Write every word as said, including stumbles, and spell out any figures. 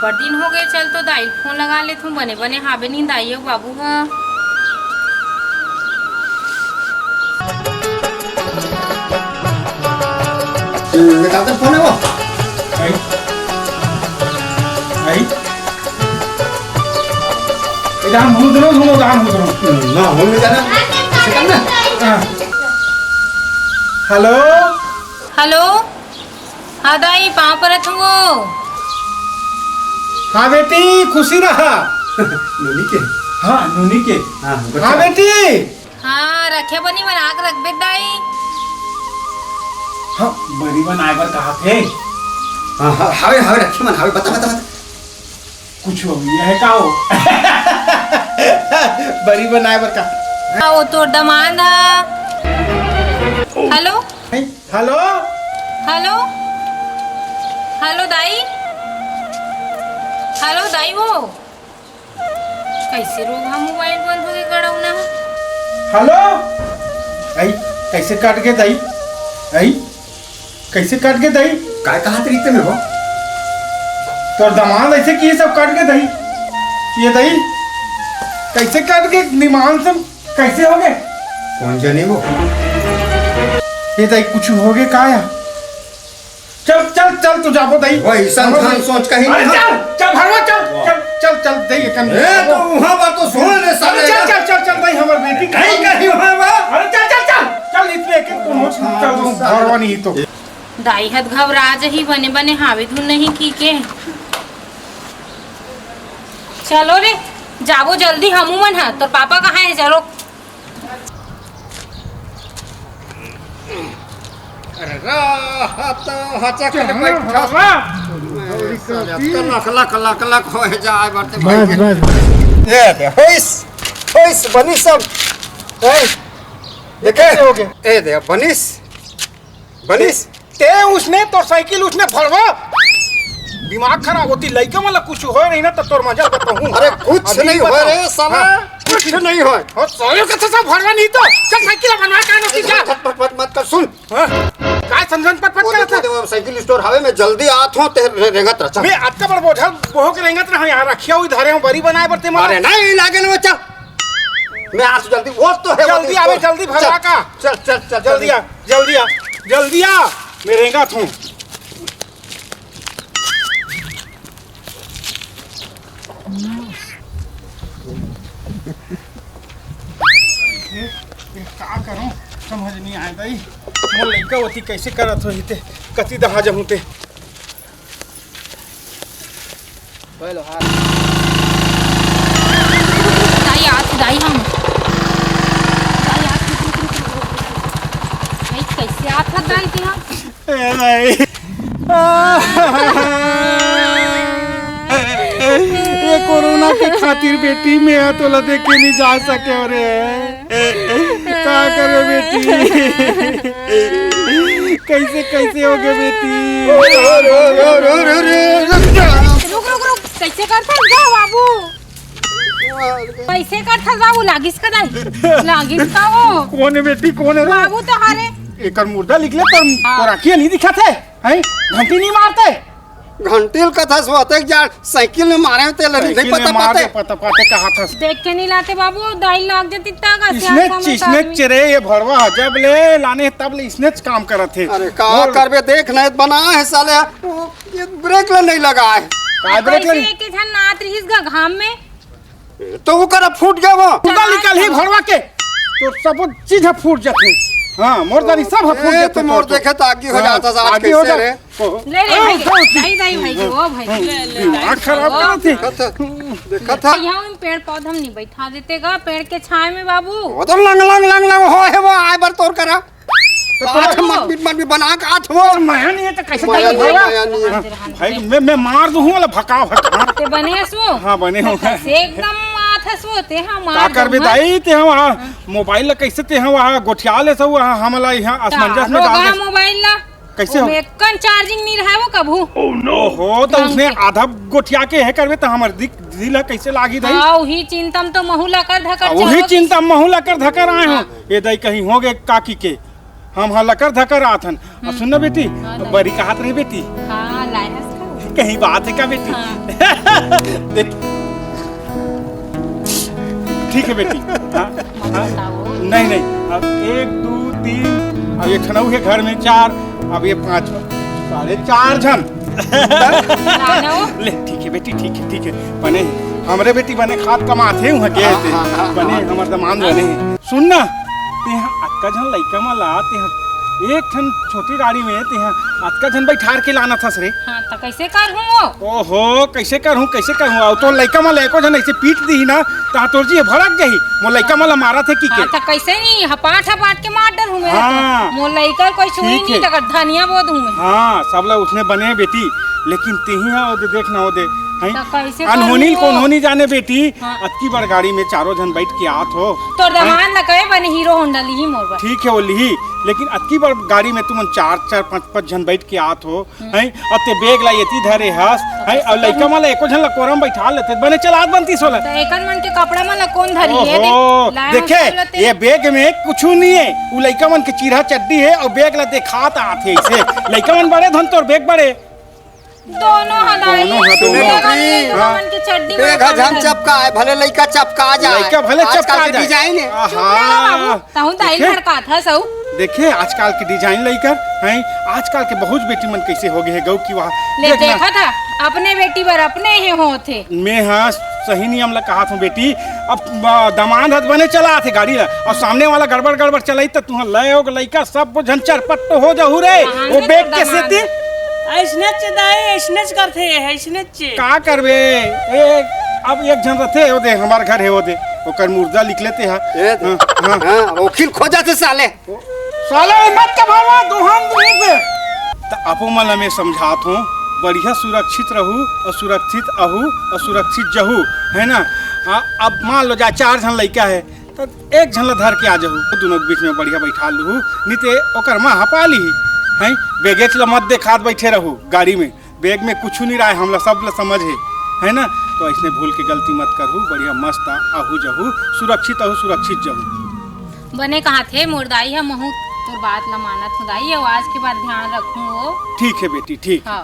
बड़ दिन हो गए, चल तो दाई ल फोन लगा लेथूं, बने बने हाबे नहीं दाई अउ बाबू ह। ये काकर फोन है वो? आई। आई। इधर हम भूत रहो, तुम उधर हम भूत रहो। ना, हम नहीं जाना। हाँ। हेलो। हेलो। हाँ दाई, पाँव परत हूँ। हाँ बेटी, खुशी रहा। नूनी के? हाँ, नूनी के। हाँ, हाँ बेटी। हाँ, रखे बनी बना के रख बे दाई। हाँ, बरी बनाए बर कहा थे। हाँ, हाँ, हावे, हावे, रखे मन, हावे, बता, बता, बता। कुछ हो गया है का हो? बरी बनाए बर का? हाँ, वो तोर दमांद हा। हेलो? हेलो? हेलो? हेलो दाई? हेलो दाई वो? कैसे रोग हा मोबाइल बंद हो गए गड़ौना? हेलो? आई, कैसे कट गए दाई? आई? कैसे कट गए दाई? काय कहा तरीके में हो? तोर दमांद ऐसे किए सब कट गए दाई। ये दाई, कैसे कट गए निमान से? कैसे हो गए? कौन जाने वो? ये दाई, कुछ हो गए का या? चल, चल, चल, तू जाबो दाई। वही संस्थान सोच कहीं अरे नहीं। चल, चल, भरवा, चल, चल, चल, चल, दाई, एकन ए, तो वहाँ पर तो सुन ले साले। चल, चल, चल, चल, दाई, हमर बेटी कहीं, कहीं वहाँ बा। अरे चल, चल, चल, चल, इसमें एक एक को नोच, हाँ, चल, तू भरवा नहीं तो। दाई हत घबरा जही, बने बने हावे धुन नहीं की के। चलो रे, जाबो जल्दी हमू मन ह। तोर पापा कहाँ है? चलो। अरे राहत हचा कर बैठा। बाबा। मैं साले अक्कल लक, लक, लक, लक हो जाए बाटे बस, भाई। बस, बस। ये दे, होइस, होइस, बनिस सब। ए, देखे? कैसे हो गए? ए दे, बनिस, बनिस। ते उसने तोर साइकिल उसने भरवा। दिमाग खराब होती, लइका मन ला कुछ होय नहीं ना, तो तोर मजा बताहूँ। अरे, कुछ अभी नहीं होय बताओ। रे साला, हाँ। कुछ नहीं होय। और साले का तो सब भरवा नहीं तो, चल साइकिल बनवा के आना सीधा। मत, मत, मत, मत कर, सुन। हाँ? काय समझन पट पट वो करत देखो, है? देखो, साइकिल स्टोर हवे, मैं जल्दी आत हूँ, ते रे-, रेंगत रह, चल। मैं अतका बड़ बोझा बोहो के रेंगत रहा, यहाँ रखिया हुई धरे हूँ, बरी बनाए बर ते मन। अरे नहीं, लागे ना वो, चल। मैं आज जल्दी, वो तो है, वो जल्दी तो आवे, स्टोर। जल्दी भरवा चल, का। चल, चल, चल, जल्दी जल्दी। आ, जल्दी आ, जल्दी आ, मैं रेंगत हूँ। ये, ये का करूं, समझ नहीं आए दाई। मोर लइका ओती कैसे करत होही ते, कति दहा जहूं ते। दाई, आत दाई हम। दाई, आत, रुक, रुक, रुक, रुक, रुक। भाई, कैसे आत हस दाई तेहा? ए भाई। ये कोरोना के खातिर बेटी में है, तोला देखे नहीं जा सके रे। का करे बेटी? कैसे, कैसे हो गए बेटी? रुक, रुक, रुक, कैसे करथस गा बाबू? कैसे करथस बाबू? लागिस का दाई? लागिस का वो? कौन है बेटी, कौन है रे? बाबू तो हरे। एकर मुर्दा निकले तर, हाँ। तोर आँखिया नहीं दिखत हे? हैं? घंटी नहीं मारते? घंटी ल कथस वो, अतेक जाड़ साइकिल में मारे ते लड़ी, नहीं साइकिल में पता मार पाते। दे, पता पाते कहा था। देख के नहीं लाते बाबू, दाई लाग जाती तक ऐसे इसने, आँखों में इसने ताकमी। चेरे ये भड़वा जब ले लाने तब ले इसने काम करत हे। अरे का और करबे, देख नहीं बना है साले, वो ये ब्रेक ले नहीं लगा है। का ब्रेक ले? कैसे एक झन नात रहिस गा घाम में? तो ओकर फूट गया वो। पूरा निकल ही भड़वा के। तो सब चीज ह फूट जाथे। हाँ, मोर दारी सब ह फूट ए, जाथे तो मोर तोर। देखे तो आगे हो हाँ, जाता आज आगे हो कैसे जा। रे? ले, ले, हाँ, भाई, हाँ, दाई, दाई, भाई, ओ, भाई। हाँ, ले, ले, दिमाग खराब ओ। करत हे। देखत ह, देखत ह। यहाँ उन पेड़ पौधा में नहीं बैठा देते गा, पेड़ के छाए में बाबू। वो तो लंग, लंग, लंग, लंग हो है वो, आए बर तोर करा। तो आठ मत बीत मत भी बना के आठ वो। माया नहीं है तो कैसे माया कर नहीं, दूंगा? माया नहीं है। भाई, मैं, मैं मार दूँ वाला भका भका। ते बने हसो? हाँ, बने हो। से एकदम माथ हसो, ते हाँ का मार करबे दूंगा। दाई, ते हाँ वहाँ मोबाइल ला कैसे ते हाँ वहाँ गोठिया ले सब वहाँ हमला यहाँ असमंजस में डाल दे। मोबाइल ला। कैसे हो? ओमे कन चार्जिंग नहीं रहा वो कभू। ओहो, तो उसने आधा गोठिया के है करबे तो हमर दिल, दिल है कैसे लागी दाई? हाँ, वही चिंता में तो महू लकर धकर हाँ, वही चलो। चिंता में महू लकर धकर आए हो। हाँ। ये दाई कहीं हो गए काकी के। हम हा लकर धकर आथन। अब सुन ना बेटी, हाँ, अब बरी कहात रही बेटी। हाँ, लाए हस का? कहीं बात है क्या बेटी? हाँ। देख, ठीक है बेटी। हाँ, हाँ। नहीं, नहीं, अब एक, दो, तीन, अब ये खनऊ है घर में चार, अब ये पाँच, साढ़े चार झन। ले, ठीक है बेटी, ठीक है, ठीक है। बने, हमरे बेटी बने खात कमात है, वहाँ गए थे। हाँ, हाँ, हाँ, बने, हाँ। हमर दमांद बने। सुन ना, तेहा अतका झन लइका मन ला, तेहा एक ठन छोटी गाड़ी में तेहा अतका झन बैठार के लाना थस रे। हाँ, त कैसे करहूँ वो? ओहो, कैसे करहूँ, कैसे करहूँ? अउ तोर लइका मन ला एको झन ऐसे पीट दिही ना, त तोर जी भड़क जाही। मोर लइका मन ला मारत हे कि हाँ, के? त कैसे नहीं, हपाट हपाट के मार डरहूँ मैं हाँ। तो। मोर लइका कोई छुई ठीक नहीं, है। त धनिया बो दूँ मैं। हाँ, सब ला उसने बने बेटी, लेकिन तेही हा ओदे देख ना ओदे, हैं? त कैसे अनहोनी करहूँ वो? कौन होनी जाने बेटी, हाँ। अतकी बड़ गाड़ी में चारों झन बैठ के आत हो। तोर हैं? दमांद ला कहे बने हीरो होंडा लिही मोर बर। ठीक है, वो लिही, लेकिन अतकी बड़ गाड़ी में तुमन चार, चार, पाँच, पाँच झन बैठ के आत हो, हम्म। हैं? अब ते बैग ला एती धरे हस, हैं? अब अउ लइका मन ला एको झन ला कोरा म बैठा लेते, बने चलात बनती सोला। त एकन मन के कपड़ा मन ला कौन धरी है? ओहो, लाए देखे, हस बोलते। ये बैग में कुछु नहीं है, वो लइका मन के चीरा चड्डी है, अउ बैग ला देखात आत हे इसे। लइका मन बड़े धन तोर बैग बड़े। दोनों हदाई। दोनों हदाई। सुने बेटा, हाँ। हमन के चड्डी में बेग ह झन चपका है, भले लइका चपका जाए। लइका भले आजकल चपका के जाए। डिजाइन है। आहा। चुप रहो बाबू, तहूँ दाई देखे? भड़कात हस अउ। देखे, आजकल के डिजाइन लइका हैं, आजकल के बहुत बेटी मन कैसे हो गए हैं, गौ की वाह। ले, देखा था, अपने बेटी बर अपने ही होत हे। मैं हाँ, सही नियम ला कहा था बेटी। अब, आ, दमांद हत बने चला थे गाड़ी ला, और सामने वाला गड़बड़ गड़बड़ चलाई तो तुहां लय हो लइका सब झन चरपट हो जाहू रे। कहाँ वो से बैग तो कैसे दमांद थे? ऐसने च दाई, ऐसने च करथे, ऐसने च। का करबे? ए, अब एक झन रथे, वो दे, हमार घर है, वो दे, ओकर मुर्दा लिख लेते हैं। ए, हाँ, हाँ। हाँ, वकील खोजा थे साले। साले, मत के भरवा, दोहन दूँ पे। त आपो मन ला मैं समझात हूँ, बढ़िया सुरक्षित रहू, और सुरक्षित अहू, और सुरक्षित जहू, है ना? हाँ, अब मान लो जा चार झन लइका है, त एक झन ला धर के आ जाहू, दोनों के बीच में बढ़िया बैठा लूहू, नहीं ते ओकर माँ हपा ली, हैं? बेगेच ला मत देखात बैठे रहू गाड़ी में, बैग में कुछ नहीं रहा है, हमला सब ला समझ है, है ना? तो ऐसने भूल के गलती मत करहू, बढ़िया मस्त आहू जहू, सुरक्षित अहू, सुरक्षित जहू। बने कहा थे मोर दाई हा, महू तोर बात ला मानत हूँ दाई, अउ आज के बाद ध्यान रखूँ वो। ठीक है बेटी, ठीक। हाँ।